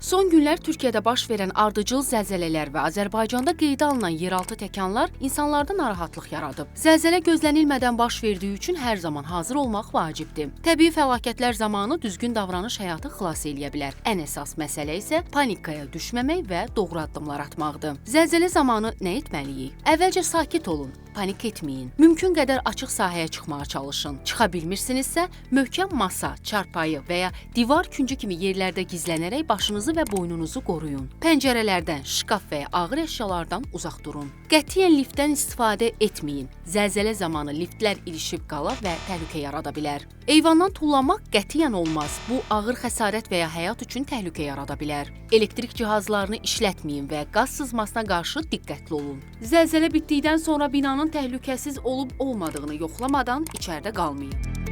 Son günlər Türkiyədə baş verən ardıcıl zəlzələlər və Azərbaycanda qeydə alınan yeraltı təkanlar insanlarda narahatlıq yaradıb. Zəlzələ gözlənilmədən baş verdiyi üçün hər zaman hazır olmaq vacibdir. Təbii fəlakətlər zamanı düzgün davranış həyatı xilas eləyə bilər. Ən əsas məsələ isə panikaya düşməmək və doğru addımlar atmaqdır. Zəlzələ zamanı nə etməliyik? Əvvəlcə sakit olun. Panik etməyin. Mümkün qədər açıq sahəyə çıxmağa çalışın. Çıxa bilmirsinizsə, möhkəm masa, çarpayı və ya divar küncü kimi yerlərdə gizlənərək başınızı və boynunuzu qoruyun. Pəncərələrdən, şkaf və ya ağır əşyalardan uzaq durun. Qətiyyən liftdən istifadə etməyin. Zəlzələ zamanı liftlər ilişib qala və təhlükə yarada bilər. Eyvandan tullanmaq qətiyyən olmaz. Bu ağır xəsarət və ya həyat üçün təhlükə yarada bilər. Elektrik cihazlarını işlətməyin və qaz sızmasına qarşı diqqətli olun. Zəlzələ bitdikdən sonra binanın təhlükəsiz olub olmadığını yoxlamadan içəridə qalmayın.